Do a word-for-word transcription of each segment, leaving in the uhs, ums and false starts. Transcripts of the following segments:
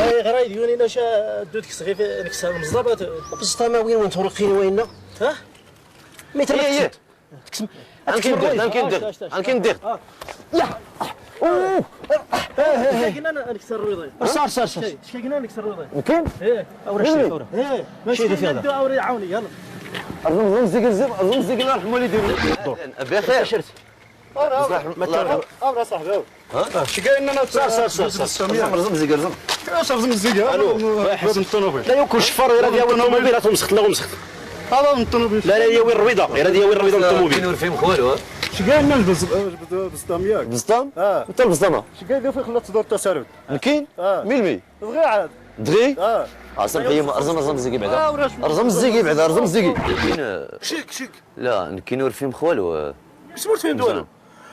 غير يديوني ناش دو ديك الصغير نكسر المزابط. بصح ما وين، وين تورقين وين؟ ها؟ متر ايه، ايه. تكسم. أنا كندير، أنا كندير، أنا كندير. لا. أوه. شكاكينا نكسر الرضا. صار، صار، صار. شكاكينا نكسر الرضا. يمكن؟ ايه. أورا شي، أورا. ايه. شي دي فيها. أورا عاوني، يلا. الرمز، رمز ديك الزب، الرمز ديك الله يرحمه اللي يدير. بخير. بصح ما تعرف. أمر صاحبي. ها؟ شكاين أنا صار، صار، صار، صار. رزم زيك، رزم. كيفاش رزم زيك؟ ألو. رايح رزم الطوموبيل. لا، يوكل شفار، يراد ياوي الطوموبيل، راه تمسخت لهم مسخت. هذا من الطوموبيل. لا، لا، ياوي الرويضة، يراد ياوي الرويضة الطوموبيل. كاين فيهم خوالو، ها؟ شكاين أنا بز-، بز-، بزطام ياك. بزطام؟ آه. أنت البزطامة. شكاين فيك لا تدور التسارب. كاين؟ آه. ميل مي؟ دغيا عاد. دغي؟ آه. آه، سمحي، رزم، رزم زيكي بعدا. آه، وراش رزم زيكي بعدا، رزم زيكي. شيك، شيك. لا، نكينور فيهم خوالو. شمرت فيهم دوالو؟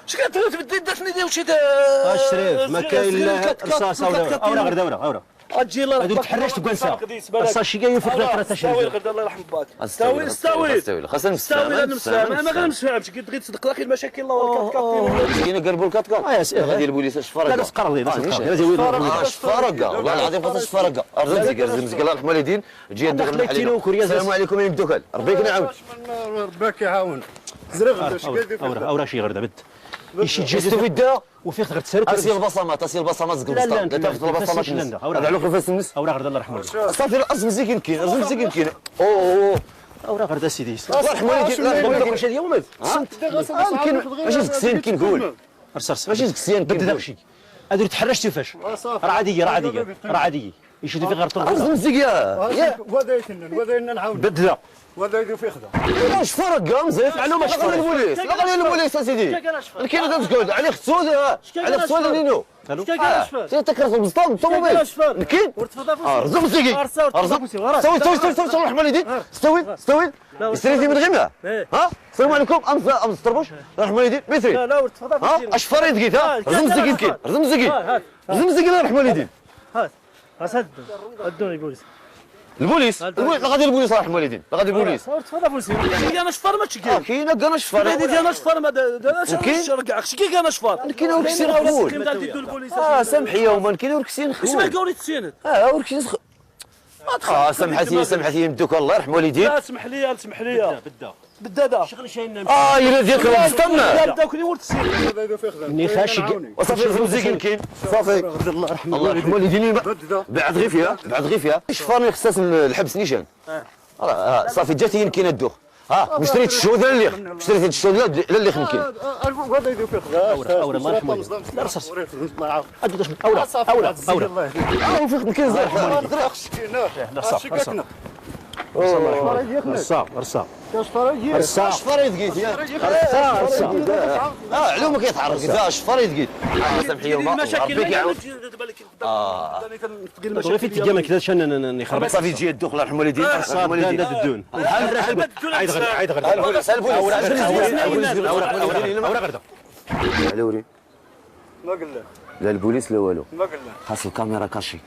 شكون تبدل داتني ديال شي دا؟ آه، شريف، ما كاين لا رصاصة ولا أورا غير دا، أورا، أورا. اجي الله هادو يرحمك. تحرشت بكون ساعة. الساشي كاع يفك ثلاثة شهور. غير الله يرحم باك. استاوي، استاوي. استاوي، خاصنا نستعمل، استاوي، لا نستعمل. نستعمل. أنا غير نستعمل، كي تبغي تصدق داخل مشاكل الله، والكات كات ديالو. مسكينة قربوا الكات كات. آه، يا سي، هادي البوليس اش فرق؟ لا، لا، تقرب لي، لا، آه، تقرب لي. هادي وين؟ آه، اش فرق؟ والله العظيم خاصها اش فرق. أرزم زيك، أرزم زيك، الله يرحمه اليدين. جي يدخل المحلين. السلام عليكم يا مدوكال. ربي يكون عاون. ربك يعاون. زريغ، أورا، أورا، أورا، شي غير دابا. يشي جي استفيد دا. وفيك غير تسرت. اسي البصمات، اسي البصمات زقل لا، لا، بصمات. لا، لا، تفضل البصمات. لا، لا. هذا علوك الفاس النس. أورا غير الله يرحمه. صافي، الأرض مزيكين كاين، الأرض مزيكين كاين. أوه، أوه. أورا غير دا سيدي. الله يرحمه، يمكن، الله يرحمه، يمكن. ها؟ آه، يمكن، ماشي زكسين كاين، قول. رصاص. ماشي زكسين كاين، قول. داكشي. أدير تحرشتي فاش؟ آه، صافي. راه عادي، راه عادي، راه عادي. يشد في غير الطرق. أرزم زيك يا. آه، يا. وهذا يتنن، وهذا ينن عاون. بدلة. وهذا يدو في خدا. لا، اش فرق، قام زيت. معلومة، اش فرق؟ البوليس، لا، غير البوليس، اسيدي. شكون كان اش فرق؟ كان تقول عليه خصوص، ها؟ شكون عليه كان اش خصوص فرق؟ نينو. شكون كان اش فرق؟ تي تكرف البسطام، شكون كان اش فرق؟ نكين؟ ورتفضل فوسي. آه، رزم زيكي. آه، رزم زيكي. استوي، استوي، استوي، استوي، رحمة اليدين. استوي، استوي. لا، استريتي من غيمة. إيه. ها؟ السلام عليكم، أمس، أمس تربوش. رحمة اليدين، متري. لا، لا، ورتفضل فوسي. ها؟ اش فرق دقيت، ها؟ آه، رزم زيكي، شكون كان اش فرق؟ رزم زيكي. آه، هات. رزم زيكي، رحمة اليدين. هات. هات، هات الدون البوليس. البوليس؟ لا غادي البوليس، راه حمولي دين، لا غادي البوليس. اه، تفضل بوليس. كاين انا شفار ما تشكي. اه، كاين انا شفار. كاين انا شفار ما دا، دا، دا، وكاين؟ شرق عكس كي كان شفار. كاين وركسين خول. اه، سامحي يا ومان، كاين وركسين خول. اسمع قولي تسينت. اه، وركسين خ-، اه، سامحتي، سامحتي، يمدوك الله يرحم والديك. لا، اسمح لي، اسمح لي. بدا، بدا. بدا دا. شغل شاين نمشي. اه، يلا ديك، استنى. لا، بدا كل يورد تسينت. مني خاشق. وصافي، زمزيك يمكن. صافي. الله يرحمه. الله يرحمه، اللي يجيني ما-، بعد غير فيها، بعد غير فيها. شفاني خصاص الحبس نيشان. آه، آه، صافي، جاتي يمكن الدوخ. ها، مشتريت الشهود للي، مشتريت الشهود للي يمكن. آه، آه، هذا يدير فيه خداش. أورا، أورا، الله يرحمه. لا، رصاص. الله يعاون. آه، صافي، أورا، أورا، أورا. آه، وفيق يمكن زين. آه، آه، آه، آه، آه. رصاص، رصاص. رصاص، رصاص. رصاص، رصاص. رصاص، رصاص. آه، علومك يتعرف، إذا شفر يتقيت. آه، سامحي يا أمه، ربي يعاون. آه. غير في التجامع كذا شان ن-، ن-، ن-، يخرب. صافي، يجي يدوخ، الله يرحمه والدين. آه، الله يرحمه والدين. الدون. عايد غير، عايد غير. البوليس، البوليس. أورا، أورا، أورا، أورا، أورا، أورا. علوري. ما قال له. لا البوليس لا والو. ما قال له. خاص الكاميرا كاشي.